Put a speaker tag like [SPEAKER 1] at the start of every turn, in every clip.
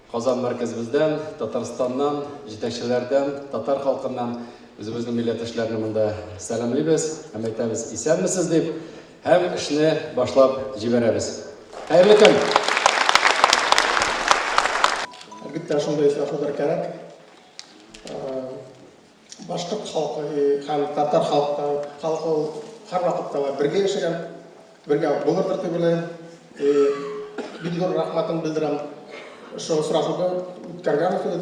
[SPEAKER 1] Казан мәркәзебездән, Татарстаннан, җитәкчеләрдән, татар халкыннан үзебезнең милләттәшләрне монда сәламлибез һәм әйтәбез исәнмесез дип һәм эшне башлап җибәрәбез. Хәерле көн!
[SPEAKER 2] Әлбәттә, шундый очрашулар кирәк. Башкорт халкы һәм татар халкы халкы ул һәрвакытта да бергә яшәгән, бергә булырдыр дип уйлыйм. Бик зур рәхмәтем белдерәм шул очрашуны үткәргән өчен.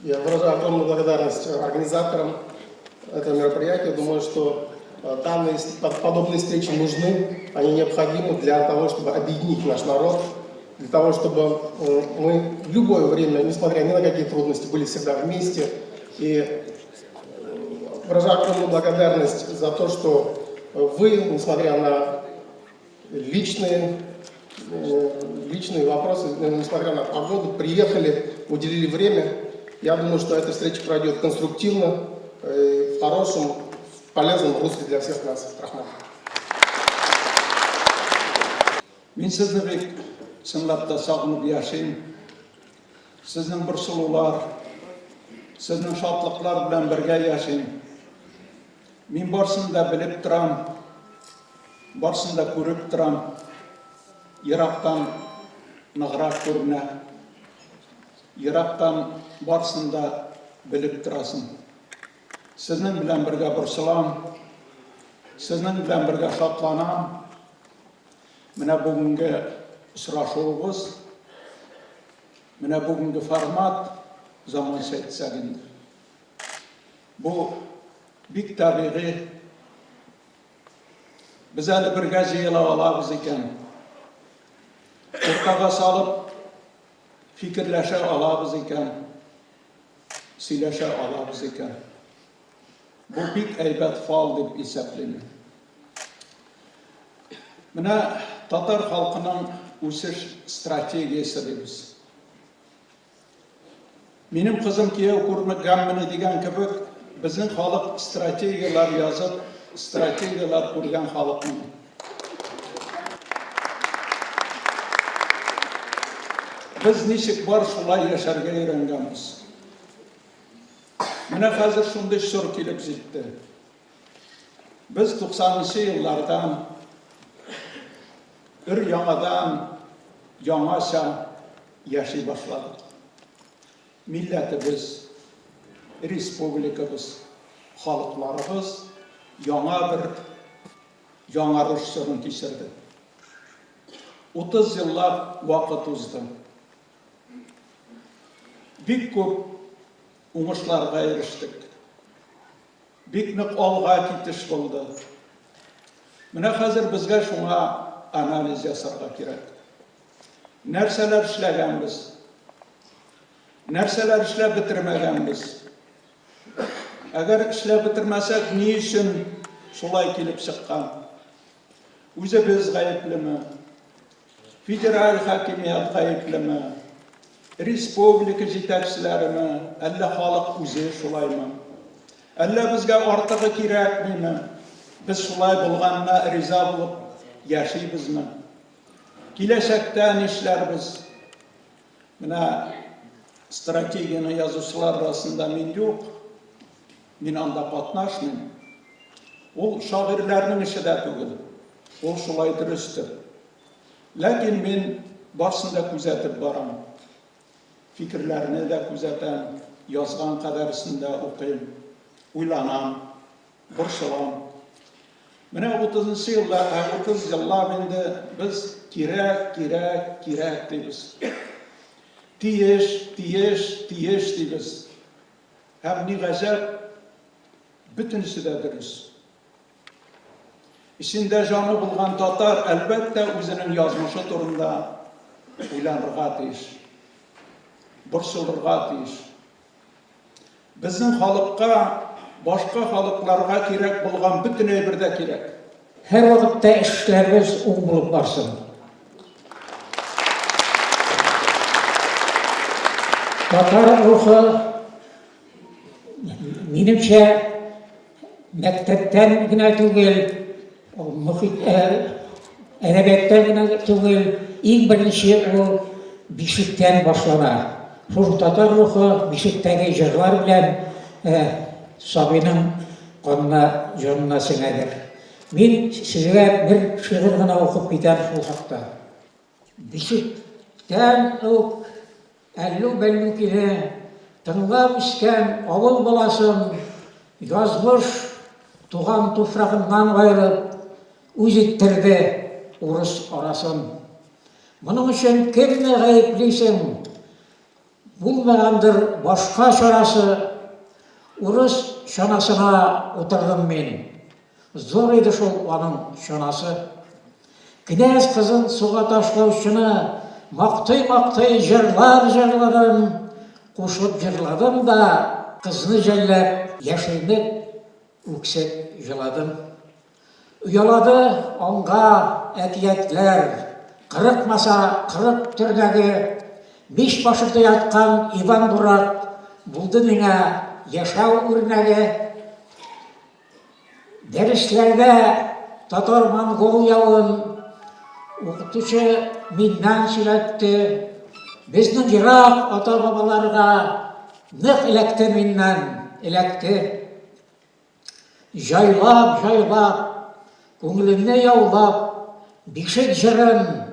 [SPEAKER 2] Я выражаю огромную благодарность организаторам этого мероприятия. Думаю, что данные подобные встречи нужны, они необходимы для того, чтобы объединить наш народ, для того, чтобы мы в любое время, несмотря ни на какие трудности, были всегда вместе. И выражаю огромную благодарность за то, что вы, несмотря на личные, личные вопросы, несмотря на погоду, приехали, уделили время. Я думаю, что эта встреча пройдет конструктивно, в хорошем, в полезном русле для всех нас. Рәхмәт.
[SPEAKER 3] Мин сезне бик чынлап та сагынып яшим. Сезнең борчылулар, сезнең шатлыклар белән бергә яшим. Мин барсын да белеп торам, барсын да күреп торам. Ерактан ныграк күренә. Ерактан барсын да белеп торасың. Сезнең белән бергә борчылам, сезнең белән бергә шатланам. Менә бүгенге очрашуыбыз, менә бүгенге формат, заманча әйтсәк инде. Бу бик табигый. Без әле бергә җыела алабыз икән. Уртага салып фикерләшә алабыз икән, сөйләшә алабыз икән. Бу бик әйбәт фал дип исәплим. Менә татар халкының үсеш стратегиясе дибез. Минем кызым кияү күрмәгәнмени дигән кебек, безнең халык стратегияләр язып, стратегияләр күргән халыкмыни? Без ничек бар шулай яшәргә өйрәнгәнбез. Менә хәзер шундый чор килеп җитте. Без 90 нчы еллардан өр яңадан яңача яши башладык. Милләтебез, республикабыз, халыкларыбыз яңа бер яңарыш чорын кичерде. 30 еллап вакыт узды. Бик күп уңышларга ирештек. Бик нык алга китеш булды. Менә хәзер безгә шуңа анализ ясарга кирәк. Нәрсәләр эшләгәнбез? Нәрсәләр эшләп бетермәгәнбез? Әгәр эшләп бетермәсәк, ни өчен шулай килеп чыккан? Үзебез гаеплеме? Федераль хакимият гаеплеме? Республика җитәкчеләреме? Әллә халык үзе шулаймы? Әллә безгә артыгы кирәкмиме? Без шулай булганына риза булып яшибезме? Киләчәктә нишләрбез? Менә стратегияне язучылар арасында мин юк. Мин анда катнашмыйм. Ул шагыйрьләрнең эше дә түгел. Ул шулай дөрестер. Ләкин мин барсын да күзәтеп барам. Фикерләрне дә күзәтәм, язган кадәресен дә укыйм, уйланам, борчылам. Менә утызынчы елда, ә 30 еллап инде без кирәк, кирәк, кирәк дибез. Тиеш, тиеш, тиеш дибез. Һәм ни гаҗәп, бөтенесе дә дөрес. Эчендә җаны булган татар, әлбәттә, үзенең язмышы турында уйланырга тиеш, борчылырга тиеш. Безнең халыкка башка халыкларга кирәк булган бөтен әйбер дә кирәк.
[SPEAKER 4] Һәрвакытта эшләребез уң булып барсын. Татар рухы, минемчә, мәктәптән генә түгел, мохит, әдәбиятта гына түгел, иң беренче ул бишектән башлана. Шул татар рухы бишектәге җырлар белән сабыйның канына, җанына сеңәдер. Мин сезгә бер шигырь генә укып китәм шул хакта. Бишектән үк әллү-бәллү көйне тыңлап үскән авыл баласын язмыш туган туфрагыннан аерып, үз иттерде урыс арасын. Моның өчен кемне гаеплисең? Булмагандыр башка чарасы, урыс чанасына утырдым мин. Зур иде шул аның чанасы. Князь кызын суга ташлаучыны мактый-мактый җырлар җырладым, кушылып җырладым да, кызны жәлләп, яшеренеп, үксеп җыладым. Оялады аңга әкиятләр, кырыкмаса 40 төрдәге, мич башында яткан Иван Дурак булды миңа яшәү үрнәге. Дәресләрдә татар-монгол явын укытучы миннән сөйләтте. Безнең ерак ата-бабаларга нык эләкте миннән, эләкте. Җайлап, җайлап, күңелемне яулап, бишек җырын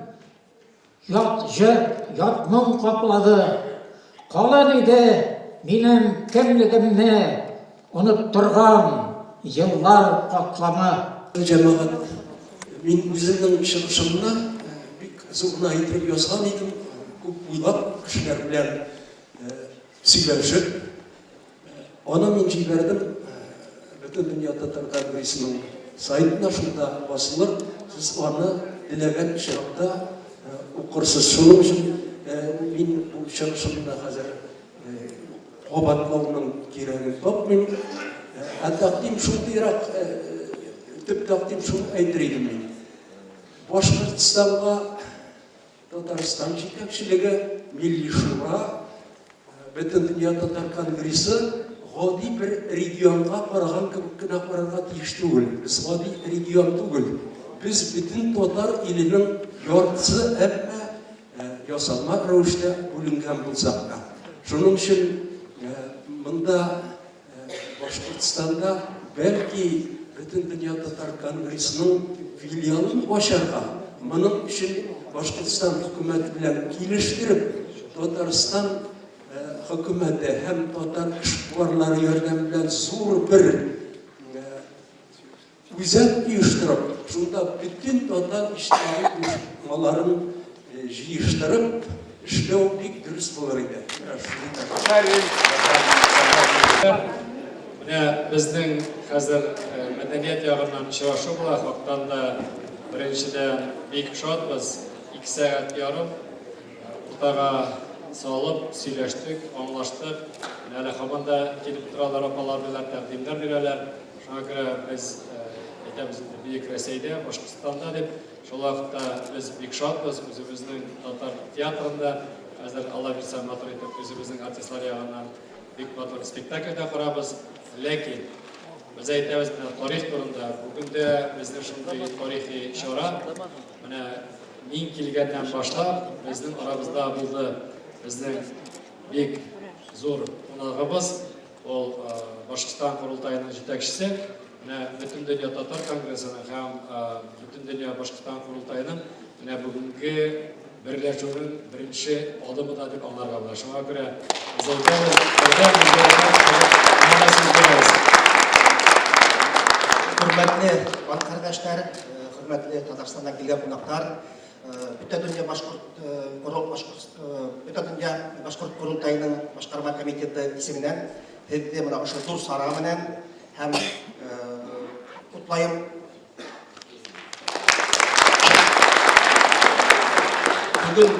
[SPEAKER 4] Ят җыр, ят моң каплады. Калын иде минем кемлегемне оныттырган еллар катламы.
[SPEAKER 5] Җәмәгать, мин үземнең чыгышымны бик зур гына итеп язган идем, күп уйлап, кешеләр белән сөйләшеп. Аны мин җибәрдем Бөтендөнья татар конгрессының сайтына, шунда басылыр. Сез аны теләгән очракта укырсыз. Шуның өчен мин бу чыгышымны хәзер кабатлауның кирәген тапмыйм. Ә тәкъдим шундыйрак, төп тәкъдим шуны әйтер идем мин. Башкортстанга Татарстан җитәкчелеге, Милли Шура, Бөтендөнья татар конгрессы гади бер регионга караган кебек кенә карарга тиеш түгел. Без гади регион түгел. Без бөтен татар иленең яртысы, әмма ясалма рәвештә бүленгән булсак та. Шуның өчен монда Башкортстанда, бәлки, Бөтендөнья татар конгрессының филиалын ачарга, моның өчен Башкортстан хөкүмәте белән килештереп, Татарстан хөкүмәте һәм татар эшкуарлары ярдәме белән зур бер Үзәк оештырып, шунда бөтен татар иҗтимагый оешмаларын җыештырып эшләү бик дөрес булыр иде.
[SPEAKER 1] Менә безнең хәзер мәдәният ягыннан очрашу була, хактан да беренчедән бик шатбыз. 2 сәгать ярым уртага салып сөйләштек, аңлаштык. Менә әле һаман да килеп торалар апалар, абыйлар, тәкъдимнәр бирәләр. Шуңа күрә без әйтәбез инде Бөек Рәсәйдә, Башкортстанда дип. Шул вакытта без бик шатбыз, үзебезнең татар театрында хәзер Алла бирсә матур итеп үзебезнең артистлар ягыннан бик матур спектакль дә корабыз. Ләкин без әйтәбез менә тарих турында. Бүген дә безнең шундый тарихи чара. Менә мин килгәннән башлап безнең арабызда булды безнең бик зур кунагыбыз. Ул Башкортстан корылтаеның җитәкчесе. Менә Бөтендөнья татар конгрессының һәм Бөтендөнья Башкортстан корылтаеның менә бүгенге берләшүнең беренче адымы да дип аңларга була. Шуңа күрә без әйтәбез, бердәм милләт сүз бирәбез.
[SPEAKER 6] Хөрмәтле туган кардәшләр, хөрмәтле Татарстаннан килгән кунаклар, Бөтендөнья башкорт Бөтендөнья башкорт корылтаеның башкарма комитеты исеменнән һеҙҙе мына ошо ҙур сара менән һәм ҡотлайым. Бөгөн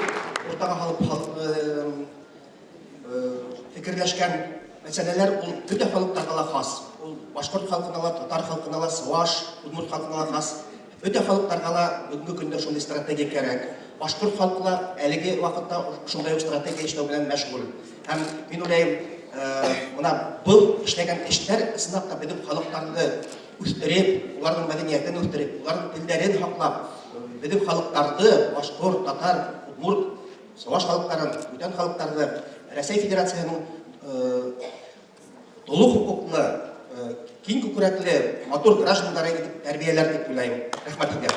[SPEAKER 6] уртаға һалып фекерләшкән мәсьәләләр ул бөтә халыкларга ла хас. Ул башкорт халкына ла, татар халкына ла, чуваш, удмурт халкына ла хас. Бөтә халыкларга ла бүгенге көндә шундый стратегия кәрәк. Башкорт халкы ла әлеге вакытта шундай ук стратегия эшләү белән мәшгуль. Һәм мин уйлыйм, менә был эшләгән эшләр ысынлап та безнең халыкларны үстереп, уларның мәдәниятен үстереп, уларның телләрен һаклап, безнең халыкларны, башкорт, татар, удмурт, чуваш халыкларын, бүтән халыкларны Рәсәй Федерациясенең тулы хокуклы, киң күкрәкле, матур гражданнары итеп тәрбияләр дип уйлыйм. Рәхмәт сезгә.